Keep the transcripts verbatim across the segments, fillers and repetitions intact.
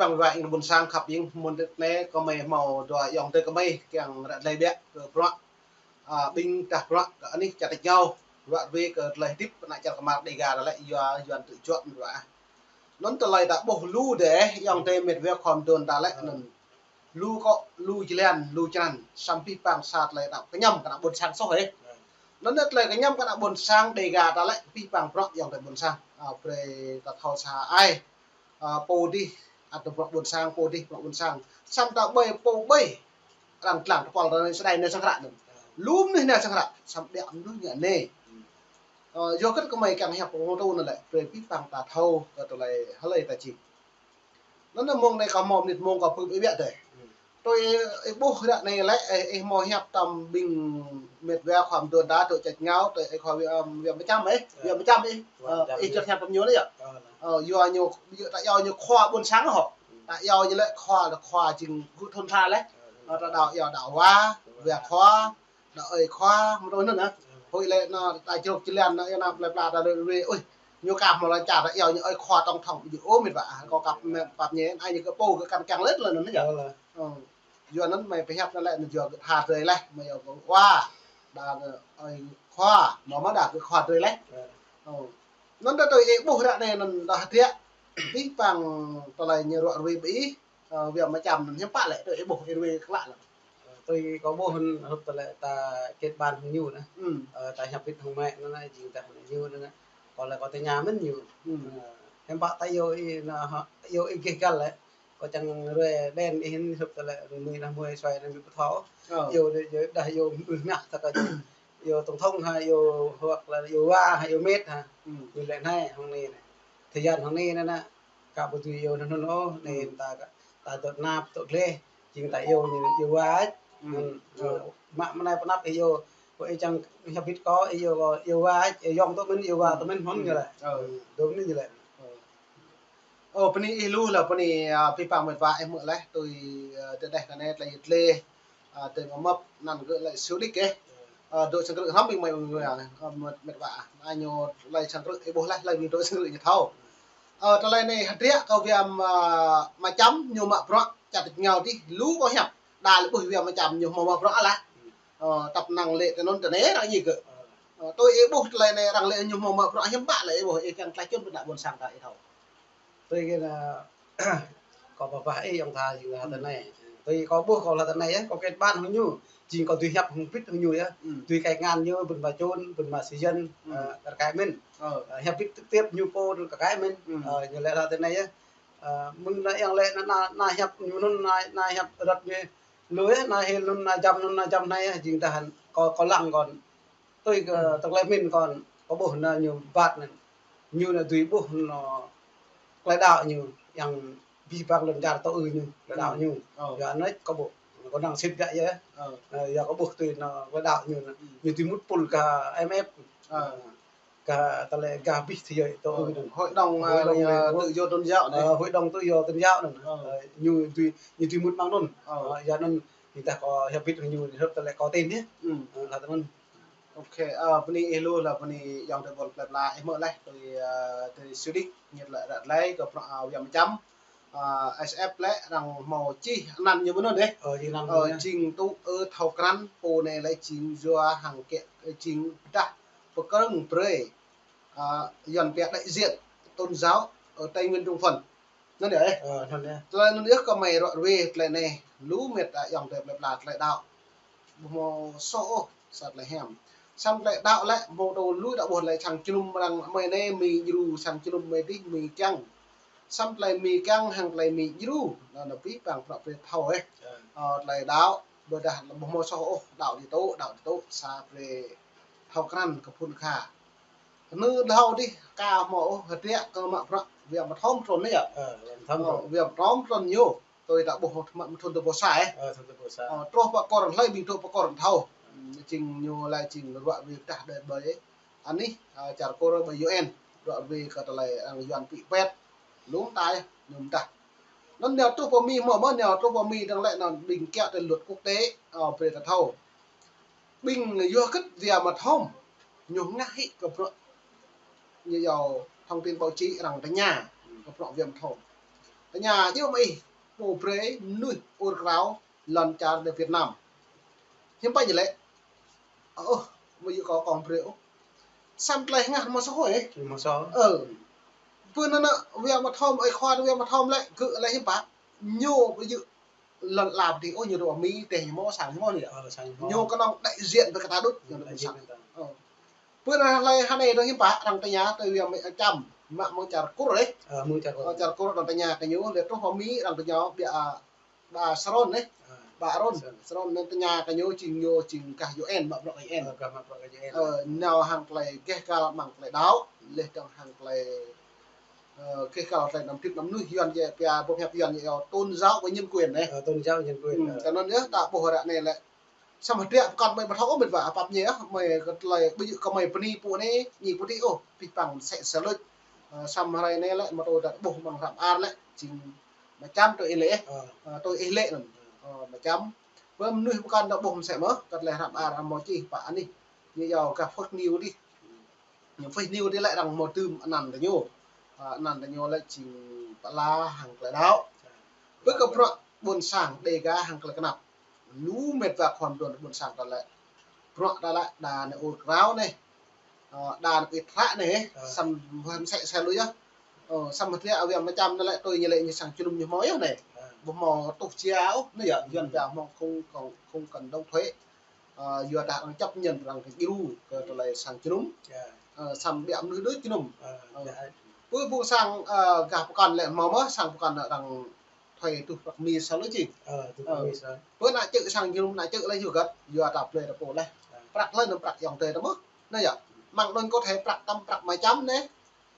Păng wa ing ƀôn sang khăp ing mơ̆n tơ anai kơmơi hmâo dua ayŏng adơi kơmơi kiăng ră lĕ biă kơ bruă. A, ƀing tah bruă kơ anih čar tač rơngiao. Ruă ruê kơ tơlơi hơdip ană čar kơmar Dega ta lĕ yua Yuan tŭ juă mơ̆n wa. Anŭn tơlơi ta ƀuh lu dêh, ayŏng adơi met wa khua mơdôn ta lĕ anŭn. Lu akŏ, lu jơlan, lu črăn, samơ̆ pih pang sa tơlơi ta kơñăm kơ ană ƀôn sang soh ĕh. Anŭn tơlơi kơñăm kơ ană ƀôn sang Dega ta lĕ pih pang bruă ayŏng adơi ƀôn sang. A, brơi ta thâo sa ai. A, pô dih, a, tơ bruă ƀôn sang, pô dih, bruă ƀôn sang. Samơ̆ ta ƀơi, pô ƀơi. Arăng tlang tơpul ta anai sơdai anai sang hră anŭn. Lu mơnuih anai sang hră, samơ̆ biă mơnuih ngă anai. A, yua kơ kơmơi kiăng hiăp pơhmutu anŭn lĕ, brơi pih pang ta thâo kơ tơlơi hlơi ta jing. Anŭn mơ̆ng anai kâo hmâo mơnit mơ̆ng kâo pơ̆ ƀiă dêh. Tui ih ƀuh ră anai lĕ, ih, ih hmâo hiăp tơm ƀing met wa khua mơdôn ta tŭ čăt ngao, tui ih khua Wia, Wia Mơčăm ih, Wia Mơčăm ih. Ơ, ih čăt hiăp tơm ñu anai yơh. Ơ, yua ñu, yua ta iâu ñu khua ƀôn sang hŏ. Ta iâu ñu lĕ khua, lĕ khua jing gŭ thun tha lĕ. Ơ, ta đaŏ iâu đaŏ wa, Wia khua, đaŏ ơi khua, mơ̆n tui anŭn hă. Huĭ lĕ anŭn ta čruk čơlan anŭn yua anŭn plơi pla ta lĕ ruê, ơi, ñu kah mơ̆ lĕ čar ta iâu ñu ơi khua tổng thống, ƀu djơ̆ ôh met wa, kâo kăp mĕ pap ñe, ai ñu kơ pô kơ kăn kiăng lĕ tơlơi anŭn yơh. Ơ, yua anŭn mơi pơhiăp anŭn lĕ, anŭn yua kơ tha drơi lĕ, mơi yua kơ wa, đa ơi khua, mơ̆ mơ̆ đa kơ khua drơi lĕ. Ơ. Anŭn ta tui ih ƀuh ră anai anŭn ta hơdră, pih pang tơlơi ñu ruă ruê ƀơi ih, Ơ, Wia Mơčăm anŭn hiư̆m pă lĕ, tui ih ƀuh ih ruê klă lĕ. Ơ, tui kâo ƀuh anŭn hrup tơlơi ta kết bạn hăng ñu anŭn. Ơ, ta hiăp hơbĭt hăng mơi anŭn, jing ta hăng ñu anŭn. Kâo lĕ kâo tơña mơ̆n ñu. Ơ, hiư̆m pă ta iâu ih anŭn hă, iâu ih gêh găl lĕ. Kâo čang ruai đen ih anŭn hrup tơlơi mơi anŭn mơi suai anŭn ƀu thâo. Ơ. Iâu đa, iâu đa iâu mơ̆ ngă ta kơ iâu tổng thống hă, iâu hoặc là iâu wa hă, iâu met hă. Ñu lĕ anai hăng anai anŭn. Thời gian hăng anai anŭn anŭn. Kâo ƀu dưi iâu anŭn anŭn ôh, anai ta, ta dŏ năp, dŏ gleh, jing ta iâu ñu, iâu wa ăt. Mă mơnai pơnăp iâu, kơ ih čang hiăp hơbĭt kâo, iâu, iâu wa ăt, iâu ayŏng tơ mĭn, iâu wa tơ mĭn hmâo ñu lĕ. Dôm anai ñu lĕ. Ơ, bơni ih lu lah, bơni, a, pih pang met wa ih hmư̆ laih, tui, a, tơdeh kơ anai tơlơi yit lĕ. A, tơ̆ng mơ̆p anăn gơ̆ lĕ Siu Đĭk ĕh. A, dŏ sang krư̆ hrŏm ƀing mơi ƀing mơi, a, met, met wa. A, ñu lĕ sang krư̆, ih ƀuh laih, lĕ ñu dŏ sang krư̆ ñu thâo. A, tơlơi anai hơdră kơ Wia, a, Mơčăm ñu mă bruă čăt ngao dih, lu kâo hiăp. Đa lĕ ƀuh Wia Mơčăm ñu hmâo mă bruă lah. A, tăp năng lĕ tơ anŭn tơ anai arăng ñu gơ̆. A, tui ih ƀuh tơlơi anai arăng lĕ ñu hmâo mă bruă hiư̆m pă lĕ ih ƀuh ih kiăng tlaih čun pơ ană ƀôn sang ta ih thâo. Tui kơ anŭn, kâo pơpă ih ayŏng tha jing lah tơ anai. Tui kâo ƀuh kâo lah tơ anai yơh, kâo kết bạn hăng ñu. Jing kâo dưi hiăp hơbĭt hăng ñu yơh. Tui kơ ngăn ñu, ƀing mă čun, ƀing mă si jăn, ơ, kar kaĭ mĭn. Ơ, hiăp hơbĭt trực tiếp ñu pô kar kaĭ mĭn. Ơ, ñu lĕ lah tơ anai yơh. Ơ, mơ̆ng anai ayŏng lĕ anŭn, anŭn, anŭn hiăp ñu anŭn, anŭn, anŭn hiăp rơ̆t ñu. Lu yơh, anŭn hil anŭn, anŭn jăm anŭn, anŭn jăm anai yơh, jing tah hăn. Kâo, kâo lăng kâo. Tui kơ tơlơi mĭn kâo, kâo ƀuh anŭn ñu ƀat anŭn. Ñu anŭn dưi ƀuh anŭn tơlơi đaŏ ñu, yang pih pang lŏn čar tŭ ư ñu, tơlơi đaŏ ñu. Yua anŭn kâo ƀuh, kâo năng sĭt gah yơh. Ơ, yua kâo ƀuh tui anŭn tơlơi đaŏ ñu anŭn. Ñu dưi mŭt pul gah I M F. Gah tơlơi gah pih thế giới tŭ ư anŭn. Hội đồng, a, tự do tôn giáo anŭn. Ơ, hội đồng tự do tôn giáo anŭn. Ơ, ñu dưi, ñu dưi mŭt mơ̆ng anŭn. Ơ, yua anŭn, ñu tah kâo hiăp hơbĭt ñu hrup tơlơi kâo tin yơh. Ơ, lah tơ anŭn. Ôkê, a, bơni ih lu lah bơni ayŏng adơi ƀôn plơi pla ih hmư̆ laih tui, a, tui Siu Đĭk ñu lĕ ră lĕ kơ bruă, a, Wia Mơčăm. A, S F lĕ arăng hmâo čih anăn ñu ƀơi anŭn ĕh. Ơ, jing anăn ñu. Jing tŭ ư thâo krăn pô anai lĕ jing yua hăng kĕ, ơ, jing pơdah pơkrơ̆ng brơi, a, Yuan pia đại diện tôn giáo ở Tây Nguyên Trung Phần. Anŭn yơh ĕh. Ơ, anŭn yơh. Tơlơi anŭn yơh kơ mơi ruă ruê tơlơi anai. Lu met, a, ayŏng adơi plơi pla tơlơi đaŏ. Ƀu hmâo soh ôh, sa tơlơi hiam. Samơ̆ tơlơi đaŏ lĕ, hmâo tŭ lu đaŏ ƀuh lĕ sang jơnum arăng mơi anai, mơi djru sang jơnum mơi dih, mơi kiăng. Samơ̆ tơlơi mơi kiăng hăng tơlơi mơi djru, anŭn, anŭn pih pang prăk pơthâo ĕh. Ơ, tơlơi đaŏ, ƀôdah ƀu hmâo soh ôh, đaŏ dih tŭ, đaŏ dih tŭ, sa brơi thâo krăn kơ phŭn kha. Anŭn đaŏ dih, ka hmâo ôh, hơdră kơ mă bruă, Wia Mơthom trŭn anai yơh. Ơ, Wia Mơthom trŭn. Ơ, Wia Mơthom trŭn ñu. Tui ta ƀuh mă thun tơpul sa ĕh. Ơ, thun tơpul sa. Ơ, truh pơ Kôr hlơi ƀing truh pơ Kôr thâo. Jing ñu lĕ jing ruă ruê pơdah đơi ƀơi anih, a, čar Kôr ƀơi U N. Ruă ruê kơ tơlơi arăng Yuan pĭ pet. Lŏm tai, ñu mơdah. Anŭn nao truh pơ Mi hmâo mơ̆, nao truh pơ Mi dơ̆ng lĕ anŭn ƀing kiaŏ tơlơi luật quốc tế, ơ, brơi ta thâo. Ƀing yua kơ Wia Mơthom, ñu ngă hĭ kơ bruă, ñu yua thông tin báo chí arăng tơña kơ bruă Wia Mơthom. Tơña djơ̆ mơ̆ ih, pô brơi mơnuih ur krao lŏn čar đe Việt Nam. Hiư̆m pă ñu lĕ? Ơ, mơ̆ yơh kâo kông brơi ôh. Samơ̆ tơlơi hơngah mơ̆ soh hơi. Mơ̆ soh. Ơ. Pơ anŭn anŭn, wia mă thom, ơi khua wia mă thom lĕ, gơ̆ lĕ hiư̆m pă. Ñu ƀu djơ̆ lŏn ala pơ adih ôh, ñu dŏ Mi, teh ñu hmâo, sang ñu hmâo anai yơh. Ơ, sang ñu hmâo. Ñu kơnơ̆ng đại diện với kơ ta đôč, ñu dŏ Mi sang. Đại diện với ta. Ơ. Pơ anai hlơi hơnai dŏ hiư̆m pă, arăng tơña tui wia mơ̆ čăm, mă mơ̆ng čar Kur ih. Ơ, mơ̆ng čar Kur. Ơ, čar Kur arăng tơña kơ ñu, lĕ truh pơ Mi arăng tơña biă, a, ba Sron ih. Ơ, ba Aron. Sron. Sron anŭn tơña kơ ñu, jing ñu, jing gah U N, mă bruă kơ U N. Ơ, gah mă bruă kơ U N. Ơ, nao hăng tơlơi geh gal mơ̆ng tơlơi đaŏ, leh dơ̆ng hăng tơlơi, ơ, geh gal tơlơi anăm tĭp anăm mơnuih Yuan jĕ, pia, boh hiăp Yuan jĕ, tôn giáo và nhân quyền anai. Ơ, tôn giáo nhân quyền. Ơ. Tơ anŭn yơh, ta ƀuh ră anai lĕ. Samơ̆ hơdră pơkŏn mơi ƀu thâo ôh met wa, apap ñu yơh, mơi kơ tơlơi ƀu djơ̆ kơ mơi bơni pô anai, ñu pô adih ôh, pih păng mơsĕ sa luč. Ơ, samơ̆ hrơi anai lĕ, mơ̆ tơ ta ƀuh mơ̆ng hră ar lĕ, jing mơčăm tui ih lĕ, ơ, tui ih lĕ anŭn. Ơ, mơčăm. Pơ mơnuih pơkŏn ta ƀuh mơsĕ mơ̆, kơ tơlơi hră ar hmâo čih pă anih. Ñu yua gah fake news adih. Ñu fake news adih lĕ arăng hmâo tơm anăn tơ ñu. Ơ, anăn tơ ñu lĕ jing pơala hăng tơlơi đaŏ. Pơ kơ bruă ƀôn sang Dega hăng tơlơi kơnăp. Lu met wa khua mơdôn ƀôn sang ta lĕ. Bruă ta lĕ đa anai ur krao anai. Ơ, đa anai ur krao anai, ơ, samơ̆ mơsĕ sa luč yơh. Ơ, samơ̆ hơdră wia mơčăm anai lĕ tui ñu lĕ ñu sang jơnum ñu hmâo yơh anai. Ơ. Ƀu hmâo tuh jia ôh, anai yơh, Yuan pia hmâo không, không, không cần đóng thuế. Ơ, yua dah arăng chấp nhận arăng kơ djru kơ tơlơi sang jơnum. Ơ. Ơ, samơ̆ biă mơnuih đôč jơnum. Ơ, ơ. Pơ ƀu sang, ơ, gah pơkŏn lĕ hmâo mơ̆, sang pơkŏn arăng thuê tuh prăk Mi sa luč jing. Ơ, tuh prăk Mi sa. Pơ ană čư̆ sang jơnum ană čư̆ lĕ yua găt, yua ta blơi ta pô leh. Ơ. Prăk lĕ anŭn prăk ayŏng adơi ta mơ̆. Anai yơh. Mơ̆ng anŭn kơ thâo prăk tơm prăk mơčăm anai.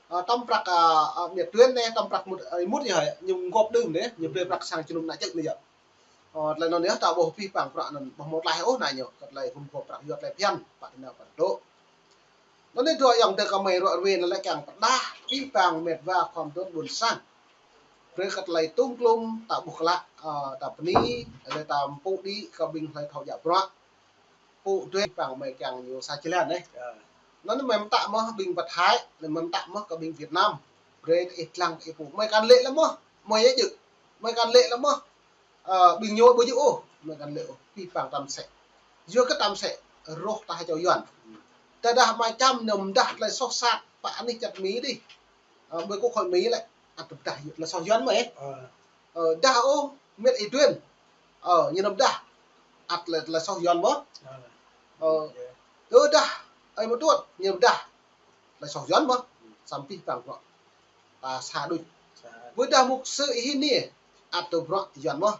Ơ, tơm prăk, ơ, ơ, Miệt Tuyến anai, tơm prăk mŭt, ơ, mŭt yơh, ñu gŏp đưm anai, ñu blơi prăk sang jơnum ană čư̆ anai yơh. Ơ, tơlơi anŭn yơh ta ƀuh pih păng bruă anŭn ƀu hmâo tlaih ôh anai ñu, kơ tơlơi hum gŏp prăk yua tơlơi phiăn, pă tơnao pă tơdŏ. Anŭn anai dua ayŏng adơi kơ mơi ruă ruê anŭn lĕ kiăng pơdah pih păng met wa khua mơdôn ƀôn sang. Brơi kơ tơlơi tôm klôm ta ƀuh klă, ơ, ta bơni, lĕ ta pơpŭ đĭ kơ ƀing hlơi thâo djă bruă. Pô tuai păng mơi kiăng ñu sa jơlan anai. Ơ. Anŭn mơi mơtă mơ̆ ƀing pơ Thái, anŭn mơi mơtă mơ̆ kơ ƀing Việt Nam. Brơi ih lăng ih pô. Mơi kăn lĕ lĕ mơ̆, mơi yơh djơ̆. Mơi kăn lĕ lĕ mơ̆. Ơ, ƀing ñu ƀu djơ̆ ôh, mơi kăn lĕ ôh, pih păng tơm mơsĕ. Yua kơ tơm mơsĕ, rŏh ta hơčâo Yuan. Tơdah mơčăm anŭn pơdah tơlơi soh sat, pă anih čăt Mi adih. Ơ, ƀơi quốc hội Mi lĕ, ăt pơdah tơlơi soh Yuan mơ̆. Ơ. Ơ, dah ôh, Miệt Tuyến. Ơ, ñu anŭn pơdah. Ăt tơlơi, tơlơi soh Yuan mơ̆. Ơ. Ơ, dah, ơi mơtuôt, ñu anŭn pơdah. Tơlơi soh Yuan mơ̆. Samơ̆ pih păng bruă. Ta sa đôč. Sa. Ƀôdah mục sư ih anai, ăt tŭ bruă Yuan mơ̆.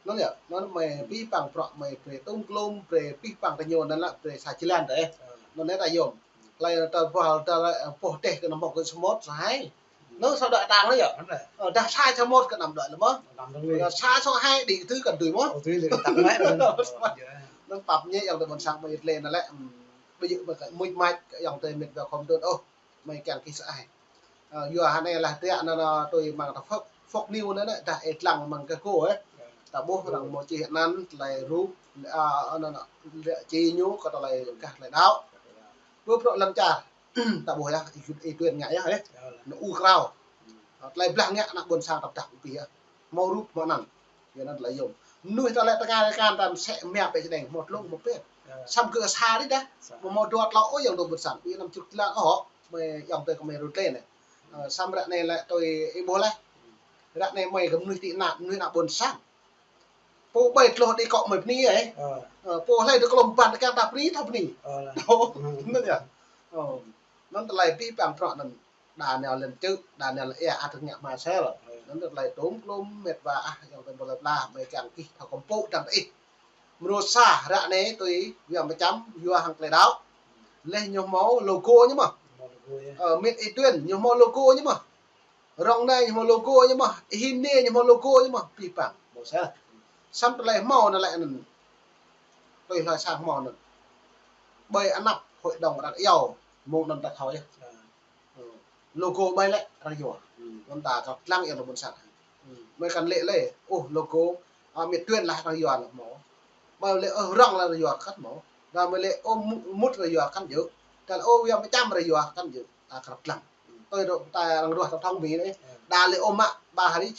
Anŭn yơh, anŭn mơi pih păng bruă mơi brơi tôm klôm, brơi pih păng tơ ñu anŭn lĕ brơi sa jơlan tơ. Ơ. Anŭn anai ta yôm. Hlơi ta ƀuh ta lĕ, ơ, pô teh kơ anăm mơ̆ kơ samơ̆ sa hai. Anŭn sa đuaĭ tang anai yơh. Anŭn anai. Ơ, dah sa samơ̆ kơ anăm đuaĭ lĕ mơ̆. Anăm đuaĭ lĕ. Ơ, sa soh hai đĭ kơ tui mơ̆. Ơ, tui lĕ kơ tang anai. Anŭn pap ñu ayŏng adơi ƀôn sang mơi lĕ anŭn lĕ, ưm, ƀu djơ̆ mơi kơ mŭč mač kơ ayŏng adơi met wa khua mơdôn ôh. Mơi kiăng kih sa ai. Ơ, yua hơnai lah tơlơi anŭn, anŭn tui mơ̆ng ta fake, fake news anŭn, anŭn dah ih lăng mơ̆ng kơ kô, ơ. Ơ. Ta ƀuh arăng hmâo čih anăn, tơlơi rup, ơ, anŭn, anŭn, lĕ čih ñu kơ tơlơi gah tơlơi đaŏ. Ƀơi bruă lŏn čar, ta ƀuh yơh, Miệt Tuyến ngă yơh, ơ. Ơ. Anŭn ur krao. Ơ, tơlơi blah ngă ană ƀôn sang ta pơdah pơpĭ yơh. Hmâo rup hmâo anăn. Yua anŭn tơlơi yôm. Mơnuih ta lĕ tơngan tơngan ta mơsĕ mơ̆ pĕ čơđeng, hmâo tlung hmâo pĕ. Ơ. Samơ̆ kơ sa adih dah. Sa. Hmâo, hmâo dua tlâo ôh ayŏng adơi ƀôn sang. Ƀing anăm čŭk tlang ôh. Mơi ayŏng adơi kơ mơi rŭ tlĕ anai. Ơ, samơ̆ ră anai lĕ tui ih ƀuh laih. Ră anai mơi kơ mơnuih tị nạn, mơnuih ană ƀôn sang. Pô ƀai tloh đĭ kŏ mơi bơni ơ. Ơ. Ơ, pô hlơi dŏ klŏm ƀăn kiăng ta bơni, ta bơni. Ơ, lah. Anŭn yơh. Ơ. Anŭn tơlơi pih păng bruă anŭn. Đa nao lĕ čư̆, đa nao lĕ ĕ, ăt ngă mă sel. Ơ. Anŭn tơlơi tôm klôm met wa ah, ayŏng adơi ƀôn lan pla, mơi kiăng kih thâo kơmpŭ dăng ih. Mrô sa ră anai tui wia mơčăm, yua hăng tơlơi đaŏ. Leh ñu hmâo logo ñu mơ̆. Hmâo logo yơh. Ơ, Miệt Tuyến ñu hmâo logo ñu mơ̆. Rŏng anai ñu hmâo logo ñu mơ̆. Ih anai ñu hmâo logo ñu mơ̆. Pih păng. Hmâo sa. Samơ̆ tơlơi hmâo anŭn lĕ anŭn. Tui hlơi sang hmâo anŭn. Ƀơi anăp hội đồng arăng iâu. Mơ̆ng anŭn ta thâo yơh. Ơ. Ơ, logo ƀai lĕ arăng yua. Ơ. Anŭn ta kơ lăng yơh ană ƀôn sang. Ơ. Mơi kăn lĕ lĕ, ôh, logo, ơ, Miệt Tuyến lah arăng yua anŭn hmâo. Ƀai lĕ, ôh, Rŏng lah arăng yua kăn hmâo. Dah mơi lĕ, ôh, Mu-, Mŭt arăng yua kăn djơ̆. Dah lĕ, ôh, wia mơčăm arăng yua kăn djơ̆. Ta kơ lăng. Ơ. Tui dŏ ta arăng ruah ta thŏng Mi anai. Ơ. Dah lĕ, ôh, mă, ba hari.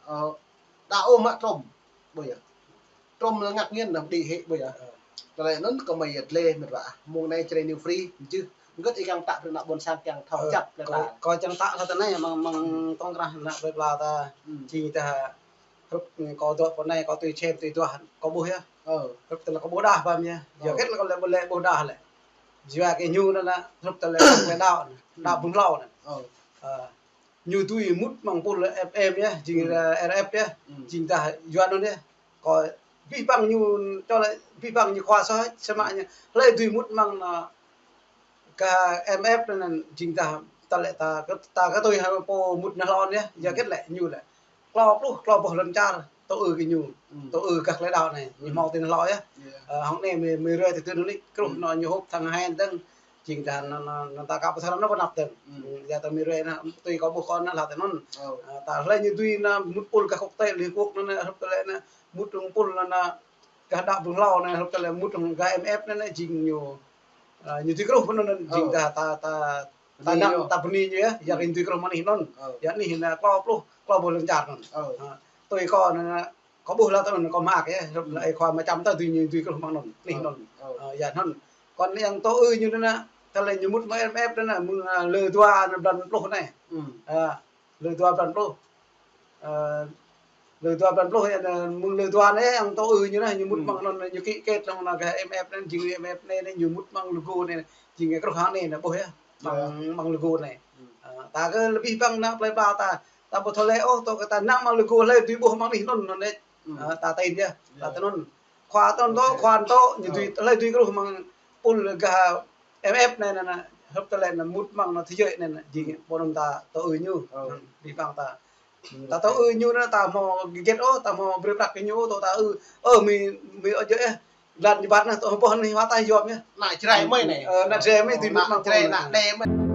Ơ, đa ôh mă Trump. Ƀu yơh. Trump lĕ ngă ngăn nă đĭ hĭ ƀu yơh. Ơ. Tơlơi anŭn kơ mơi yơh lĕ mĕt wa. Mơ̆ng anai Jrai New Free, jưh. Ngơ̆t ih kiăng tă brơi ană ƀôn sang kiăng thâo čăp lĕ kâo, ta. Kâo kiăng tă lĕ tơ anai, mơ̆ng, mơ̆ng tŏng krah ană plơi pla ta. Hmm. Jing ta hrup kâo dŏ pơ anai, kâo tui čem, tui duah, kâo ƀuh yơh. Ơ. Hrup tơlơi kâo ƀuh đah ƀăm yơh. Yua hơget lĕ kâo lĕ ƀu lĕ ƀuh đah lĕ. Yua kơ ñu anŭn, hrup tơlơi kâo đaŏ anŭn. Đaŏ bưng hlâo anŭn. Ơ. Ơ. Ñu dưi mŭt mơ̆ng pul F M yơh, jing, hmm, ơ, R F yơh, hmm, jing ta Yuan anŭn yơh. Kâo abih bang ñu, čô lĕ abih bang ñu khua soh, samơ̆ ñu hlơi dưi mŭt mơ̆ng, ơ, kơ M F anŭn, jing ta, ta lĕ ta, ta kơ tui hăng pô mŭt nao hlâo anŭn yơh, yua hơget lĕ ñu lĕ klâo pluh, klâo boh lŏn čar, tŭ ư kơ ñu, hmm, tŭ ư gah tơlơi đaŏ anai, ñu, hmm, hmâo tui nao hlâo yơh. Yeah. Ơ, hăng anai mơi, mơi ruai tơdơi anŭn, kruh, hmm, anŭn ñu hŭp thăng hai dơ̆ng, jing ta anŭn, anŭn, anŭn ta kơ pơthâo anŭn pơnăp dơ̆ng. Hmm. Hmm, yua ta mơi ruai anŭn, tui kâo ƀuh kâo anŭn hlak tui anŭn. Ơ. Ơ, ta hlơi ñu dưi anŭn mŭt pul gah quốc tế Liên Hợp Quốc anŭn, hrup tơlơi anŭn mŭt mơ̆ng pul anŭn, anŭn gah đaŏ bưng hlâo anŭn, hrup tơlơi mŭt gah M F anŭn, anŭn jing ñu, ơ, ñu dưi kruh anŭn, anŭn jing, ơ, ta, ta, ta, ta bơni nao, ñu, ta bơni ñu yơh, yua, hmm, ñu dưi kruh mơ̆ng anih anŭn. Ơ. Yua anih anŭn klâo pluh, klâo boh lŏn čar anŭn. Ơ. Ơ, tui kâo anŭn, kâo ƀuh lĕ tui anŭn kâo mơak yơh, hrup, hmm, lĕ ih khua mơčăm ta dưi ñu dưi kruh mơ̆ng anŭn, anih, ơ, anŭn. Ơ. Ơ, yua anŭn. Kâo anŭn kiăng tŭ ư ñu anŭn, tơlơi ñu mŭt mơ̆ng M F anŭn, mơ̆ng, ơ, lơ dua anŭn blan pluh anai. Hmm. Ơ, lơ dua blan pluh. Ơ, lơ dua blan pluh yơh, anŭn mơ̆ng lơ dua anai kiăng tŭ ư ñu anŭn, ñu mŭt, hmm, mơ̆ng anŭn, ñu ký kết lŏng anŭn gah M F anŭn, jing M F anai, anai ñu mŭt mơ̆ng logo anai, jing kruh hăng anai, anŭn ƀuh yơh. Ơ. Mơ̆ng, mơ̆ng logo anai. Hmm. Ơ, ta kơ abih bang ană plơi pla ta, ta ƀu thâo lĕ ôh, tŏ kơ ta năng mơ̆ng logo hlơi dưi ƀuh mơ̆ng anih anŭn anŭn đĕč. Hmm. Ơ, ta tin yơh. Ơ. Ta tui anŭn. Khua tui anŭn tŏ, ok, khua tui anŭn tŏ, ñu, ơ, dưi, hlơi dưi kruh mơ̆ng pul gah M F anai, anŭn, anŭn, hrup tơlơi anŭn mŭt mơ̆ng anŭn thế giới anŭn, anŭn, jing, hmm, ƀôn anŭn ta tŭ ư ñu. Ơ. Hmm, abih bang ta. Hmm, ta, ok, tŭ ư ñu anŭn, ta hmâo hơget ôh, ta hmâo brơi prăk kơ ñu ôh, tŏ ta ư. Ơ, mơi, mơi ôh jơ̆ yơh. Lăn ñu ƀat anŭn, tŏ boh anai hơget ta yom yơh. Ană Jrai mơi anai. Ơ, ană Jrai mơi, ơ, dưi mŭt, ană mơ̆ng Jrai, pul anŭn, ană Đê mơi.